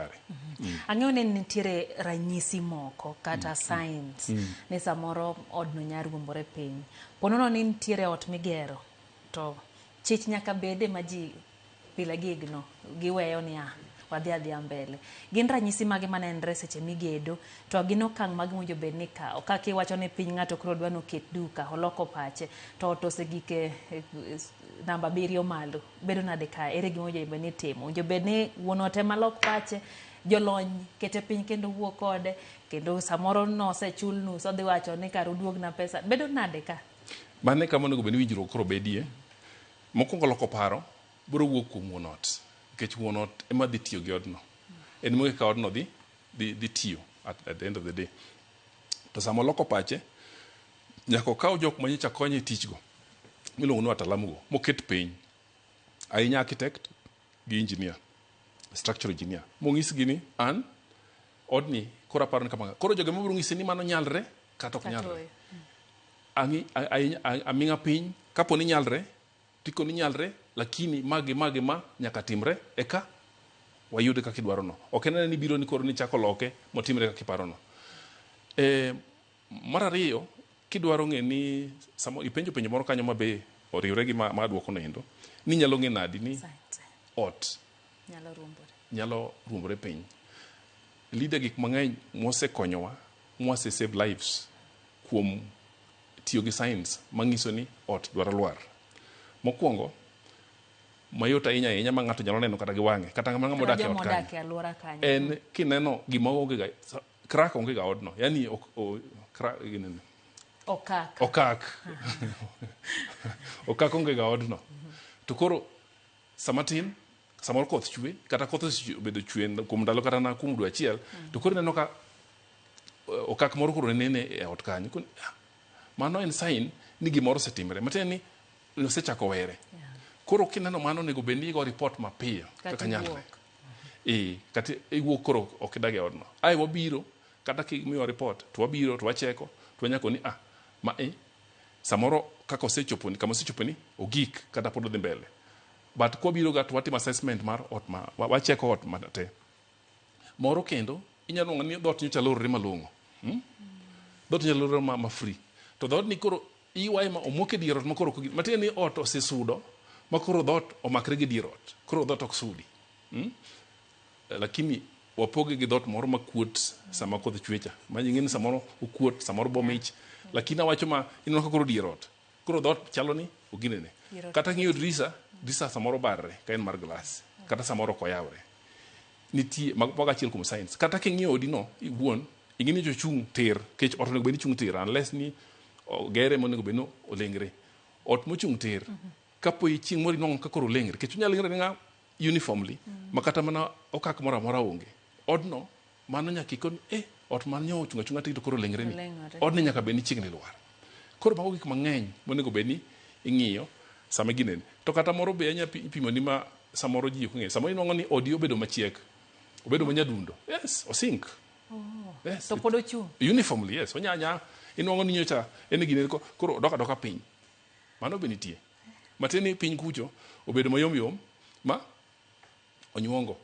makare. Ang'eyo ni nitiere ranyisi moko kata signs ni samoro odno nya ruombore piny. Ponono ni nitiere ot migero to chich nyaka bede ma ji pile gigno giweyo ni ah, wadhi adhiya mbele. Gin ranyisi mage manenre seche migedo to gin okang' mage mowinjo bed ni ikawo? Kaka iwacho ni piny ng'ato koro dwa noket duka, oloko pache to ot osegik e namba 7 malo. Bedo nade ka? Ere gima owinjo bed ni itimo? Owinjo bed ni wuon ot ema lok pache, jolony kete piny kendo wuo kode, kendo samoro nosechul nus odhi wacho ni kar uduogna pesa. Bedo nade ka? Mano e kama onego bed ni winjruok koro bedie. Mokwongo, loko paro biro wuok kuom wuon ot, nikech wuon ot ema dhi tiyo gi odno. En ema ong'e ka odno dhi tiyo at the end of the day. To sama oloko pache, nyaka okaw jok manyocha konye e tich go miluongo ni wataalamu go moket piny, ahinya architect gi engineer, structural engineer, mong'isgi ni an odni koro aparo ni kama. Koro jogo ema biro ng'ise ni mano nyalre kata ok nyalre. Ooyo. Ang'i ahinya aming'a piny kapo ni nyalre tiko ni nyalre, lakini ma gi ma gi ma nyaka timre eka wayude kaka idwaro no. Ok en ni biro ni koro ni chako loke motimre kaka iparo no. Mar ariyo, kidwaro ng'e ni samo ipenjo penjo moro kanyo mabe oriwre gi ma duoko no endo ni nyalo ng'e nadi ni Signs ot nyalo ruombore. Nyalo ruombore piny. Leader, gik mang'eny mosekonyowa mwase save lives kuom tiyo gi signs manyiso ni ot dwaro lwar. Mokwongo, mayot ahinya ahinya ma ng'ato nyalo neno kata gi wang'e, kata ng'ama Kata odak e joma ot kanyo. Odak e alwora kanyo. En kineno gima onge ga crack, onge ga odno. Yani ok o, crack, ginene. Okak. Okak. Okak onge ga odno. To koro sama tin samoro koth chwe, kata koth osebedo chwe kuom ndalo kata na kuom dwe achiel, to koro ineno ka okak moro koro nene e ot kanyo. Koro, ah, mano en sign ni gimoro osetimre. Matiende ni osechako were. Koro kineno mano, onego bed ni igo report mapiyo Kata kaka nyalre. iwuok. Ee, kata iwuok koro ok idag e odno. Ae wabiro, kata kimiwa report, to wabiro to wacheko, to wanyako ni ah, ma e, samoro kaka osechopo ni, kama osechopo ni, ogik kata pod odhi mbele. But kwabiro ga to watimo assessment mar ot ma, wacheko ot ma te. Moro kendo, inyalo nwang'o ni dhoot nyocha lorore malong'o. Dhoot nyocha lorore ma free. To dhoot ni koro iywaye ma omok e dier ot ma koro ok. Matiende ni ot osesudo ma koro dhoot omakre gi dier ot. Koro dhoot ok sudi. Lakini wapoge gi dhoot moro makuot sama koth chwe cha. Ma ing'e ni samoro okuot, samoro bomich. Lakini awacho ma ineno ka koro dier ot. Koro dhoot chalo ni oginene. Dier ot. Kata ng'iyo dirisa, dirisa samoro barre ka en mar glass. Kata samoro ok oyawre. Nitie mago achiel kuom signs. Kata king'iyo odi no iwuon, ing'e ni ochung' tir, nikech ot onego bed ni chung' tir unless ni ogere monego bed ni olengre. Ot mochung' tir, kapo chieng' moro inwang'o ka koro olengre, nikech onyalo lengre nga uniformly, ma kata mana okak moro amora onge. Odno, mano nyaka ikon, ot man nyo ochung' achung'a tir to koro olengre ni. Oleng'ore. Odni nyaka bed ni chiegni lwar. Koro mago gik mang'eny monego bed ni ing'iyo sama ginene. To kata moro be anya pimo ni ma samoro ji ok ong'eyo. Samoro inwang'o ni odi obedo machiek. Obedo ma nyadundo. Yes, osink. Yes. To pod ochung'. Uniformly, yes. Onyanya. Inwang'o ni nyocha en gine koro odok adoka piny. Mano be nitie. Matiende ni piny kucho obedo mayom yom ma onyuongo.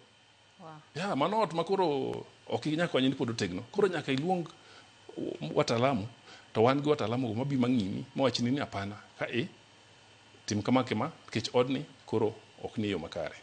Yeah, mano ot ma koro ok inyal konye ni pod otegno. Koro nyaka iluong wataalamu, to wan gi wataalamu go mabi mang'ini mawachni ni hapana ka e tim kama kama nikech odni koro ok ni e yo makare.